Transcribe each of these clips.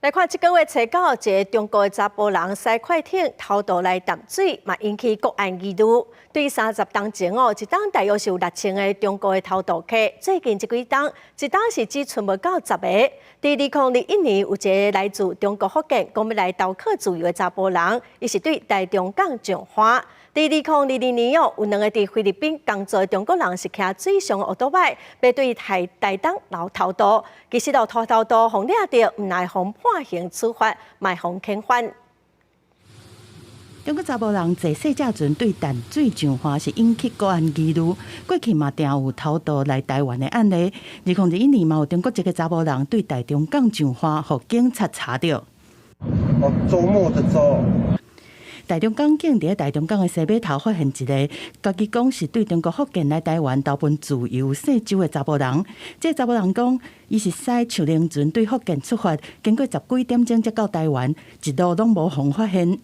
來看這個月初九，一個中國的查埔人駛快艇偷渡來淡水，嘛引起國安疑慮。對30冬前哦，一冬大約是有6000個中國的偷渡客，最近這幾冬，一冬是只賰無夠10個。佇2021年，有一个來自中國福建，講欲來投靠自由的查埔人，伊是對台中港上岸。佇2022年哦，有兩个佇菲律賓工作的中國人是騎水上的歐多擺，欲對台台東來偷渡。其實路途偷渡，予掠著，毋但予判刑處罰，嘛予遣返。中國查埔人坐細隻船對淡水上岸是引起國安疑慮。過去嘛，定有偷渡來台灣的案例。2021年嘛有中國一个查埔人對台中港上岸，予警察查著。哦，週末的週。台中港警佇台中港的西碼頭發現一个，家己講是對中國福建來台灣投奔自由姓周的查埔人。這个查埔人講，伊是駛樹奶船對福建出發，經過十幾點鐘才到台灣，一路攏無予發現。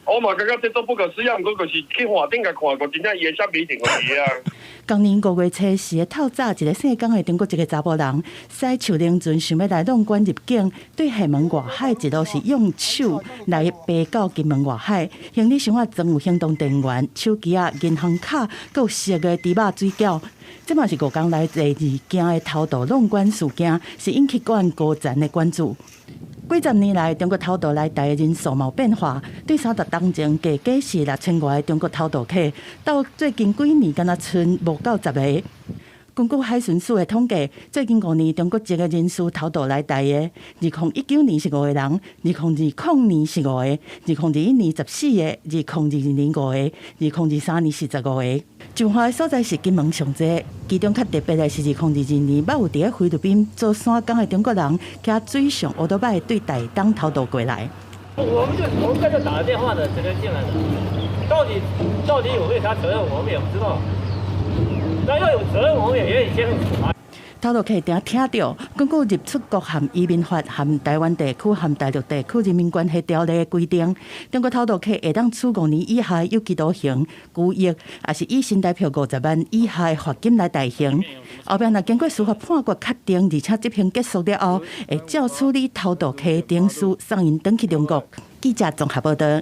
我嘛感覺這都不可思議，毋過就是去岸頂共看過，真正伊的啥物定佇啊。今年5月初四的透早，一个姓江的中國籍的查埔人，駛樹奶船想欲來閬關入境，對廈門外海一路是用手來爬到金門外海，行李箱仔裝有行動電源、手機仔、銀行卡，閣有熟的豬肉水餃。這嘛是5工來第二件的偷渡閬關事件，是引起國安高層的關注。幾十年來，中國偷渡來台的人數嘛有變化。對30冬前，計計是6000外个中國偷渡客，到最近幾年，敢若賰無夠10個。根據海巡署的統計，最近5年中國籍的人士偷渡來台的，2019年是五個人，2020年是五個，2021年14個，2022年五個，2023年是15個。上岸的所在是金門上濟，其中較特別的是2022年，捌有佇咧菲律賓做山工的中國人，騎水上歐多擺對台東偷渡過來。我們剛才打了電話的，直接進來的，到底有沒有啥責任，我們也不知道。那要有責任，我們也願意接受處罰。偷渡客定聽著，根據入出國和移民法和台灣地區和大陸地區人民關係條例的規定，中國偷渡客會當處5年以下有期徒刑、拘役，抑是以新台幣50萬以下的罰金來代刑。後壁若經過司法判決確定，而且執行結束了後，會照處理偷渡客程序，送𪜶轉去中國。記者綜合報道。